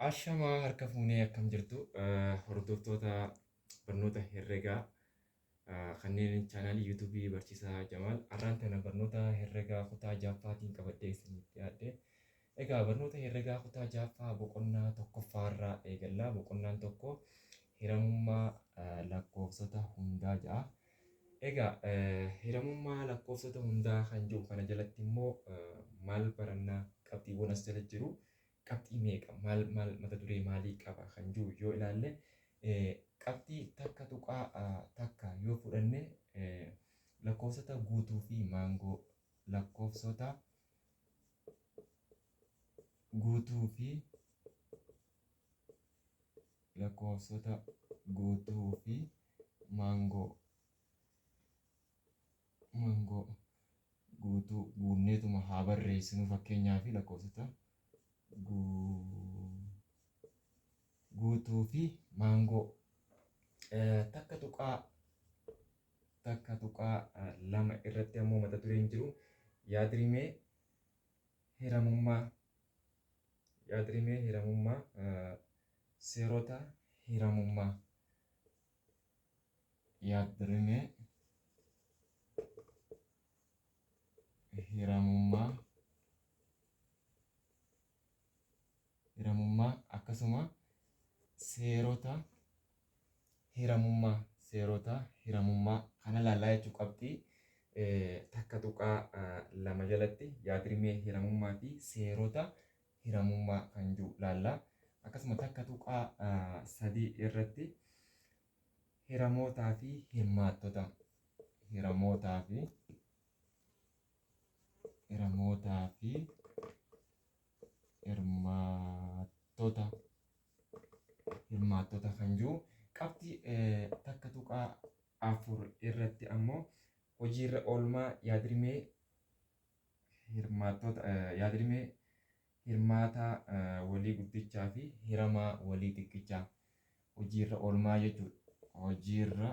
Ashamaa harka fuunee akkam jirtu hordoftoota barnoota herregaa kanneen chaanaalii yuutuubii barsiisaa Jamaal har'aan tana barnoota herregaa kutaa ja'affaatiin qabadhee isiniif dhiyaadhe. Egaa barnoota herregaa kutaa ja'affaa boqonnaa tokkoffaarraa eegalla. Boqonnaan tokko hiramummaa lakkoofsota hundaa ja'a. Egaa hiramummaa lakkoofsota hundaa kan jiru kana jalatti immoo maal barannaa qabxiiwwan as jala jiru qabxii meeqa maal maal mata duree maalii qaba kan jiru yoo ilaalle qabxii takka tuqaa takka yoo fudhanne lakkoofsota guutuu fi maangoo lakkoofsota guutuu fi lakkoofsota guutuu fi maangoo maangoo guutuu guunneetuma haa barreessinu fakkeenyaaf lakkoofsota guutuu fi maangoo takka tuqaa takka tuqaa lama irratti ammoo mata dureen jiru yaadrimee hiramummaa yaadrimee hiramummaa seerota hiramummaa yaadrimee hiramummaa hiramummaa akkasuma seerota hiramummaa seerota hiramummaa kana laallaa jechuu qabxii takka tuqaa lama jalatti yaadrimee hiramummaa fi seerota hiramummaa kan jiru laallaa akkasuma takka tuqaa sadii irratti hiramootaa fi hirmaattota hiramootaa fi hiramootaa fi hirmaattota hirmaattota kan jiru qabxii takka tuqaa afur irratti ammoo hojiirra oolmaa yaadrimee hirmaattota yaadrimee hirmaataa walii guddichaa fi hiramaa walii xiqqichaa hojiirra oolmaa jechuudha. Hojiirra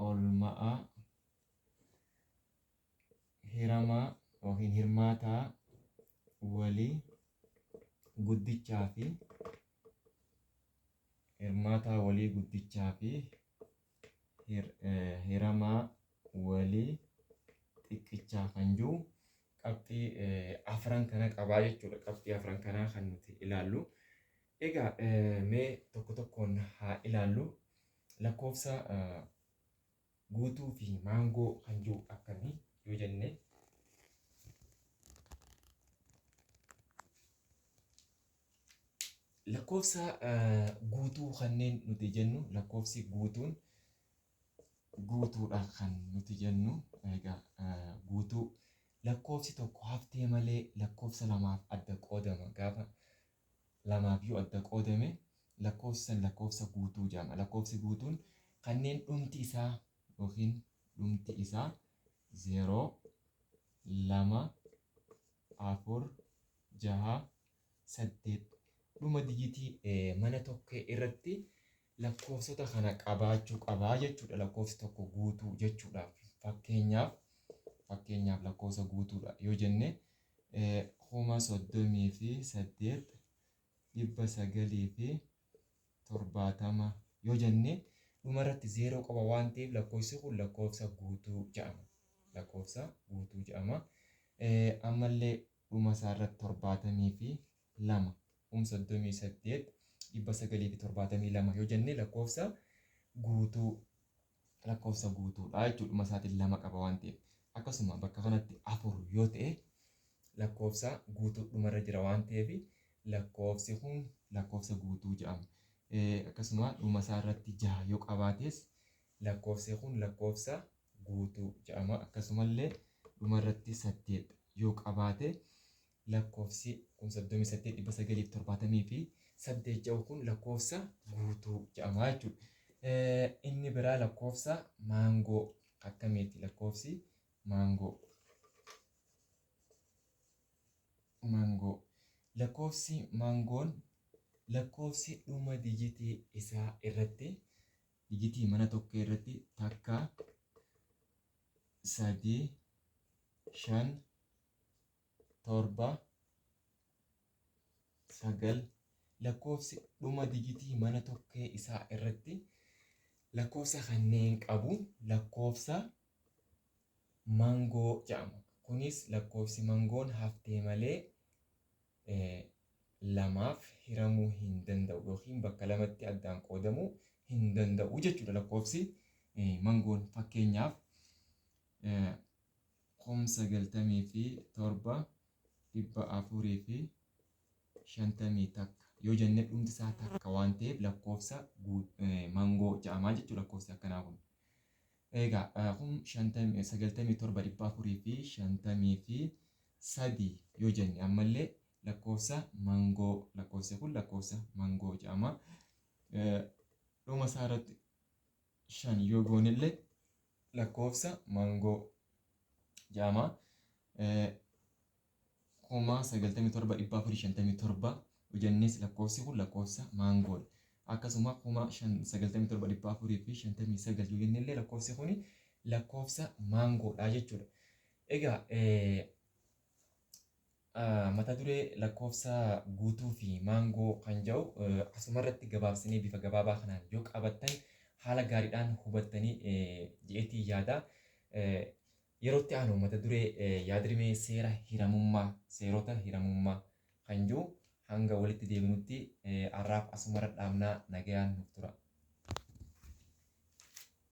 oolmaa hiramaa yookiin hirmaataa walii guddichaa fi hirmaataa walii guddichaa fi hiramaa walii xiqqichaa kan jiru qabxii afran kana qabaa jechuudha. Qabxii afran kanaa kan nuti ilaallu. Egaa mee tokko tokkoon haa ilaallu. Lakkoofsa guutuu fi maangoo kan jiru akkamii yoo jenne lakkoofsa guutuu kanneen nuti jennu lakkoofsi guutuun guutuudha kan nuti jennu egaa guutuu lakkoofsi tokko haftee malee lakkoofsa lamaaf adda qoodama gaafa lamaaf yoo adda qoodame lakkoofsi san lakkoofsa guutuu jedhama lakkoofsi guutuun kanneen dhumti isaa yookiin dhumti isaa 0 2 4 6 8 dhuma dijitii mana tokkee irratti lakkoofsota kana qabaachuu qabaa jechuudha lakkoofsi tokko guutuu jechuudhaaf. Fakkeenyaaf fakkeenyaaf lakkoofsa guutuudha yoo jenne 38,970 yoo jenne dhuma irratti zeeroo qaba waan ta'eef lakkoofsi kun lakkoofsa guutuu jedhama. Lakkoofsa guutuu jedhama. Ammallee dhuma isaa irratti 72 38,972 yoo jenne lakkoofsa guutuu lakkoofsa guutuudha jechuudha. Dhuma isaatiin lama qaba waan ta'eef. Akkasuma bakka kanatti afur yoo ta'e lakkoofsa guutuu dhumarra jira waan ta'eef lakkoofsi kun lakkoofsa guutuu jedhama. Akkasuma dhuma isaa irratti jaha yoo qabaates lakkoofsi kun lakkoofsa guutuu jedhama. Akkasumallee dhuma irratti saddeet yoo qabaate lakkoofsi 38,978 jedhu kun lakkoofsa guutuu jedhama jechuudha. Inni biraa lakkoofsa maangoo akkamiiti lakkoofsi maangoo? Maangoo lakkoofsi maangoon lakkoofsi dhuma dijitii isaa irratti dijitii mana tokko irratti takka sadii shan torba 9. Lakkoofsi dhuma dijitii mana tokkee isaa irratti lakkoofsa kanneen qabu lakkoofsa mangoo jedhama. Kunis lakkoofsi mangoon haftee malee lamaaf hiramuu hin danda'u yookiin bakka lamatti addaan qoodamuu hin danda'u jechuudha lakkoofsi mangoon. Fakkeenyaaf 9,751 yoo jenne dhumti isaa takka waan ta'eef lakkoofsa mangoo jedhamaa jechuudha lakkoofsi akkanaa kun. Egaa 9,753 yoo jenne ammallee lakkoofsa mangoo, lakkoofsi kun lakkoofsa mangoo jedhama. Dhuma isaa irratti 5 yoo goonellee lakkoofsa mangoo jedhama. 97,457 yoo jennes lakkoofsi kun lakkoofsa maangoodha. Akkasuma 97,459 yoo jennellee lakkoofsi kun lakkoofsa maangoodha jechuudha. Egaa mata duree lakkoofsa guutuu fi maangoo kan jedhu asumarratti gabaabsinee bifa gabaabaa kanaan yoo qabattan haala gaariidhaan hubattanii je'eetii yaada. Yeroo itti aanu mata duree yaadrimee seera hiramummaa, seerota hiramummaa kan jiru hanga walitti deebinutti har'aaf asumarra dhaabnaa, nagayaan nuuf tura.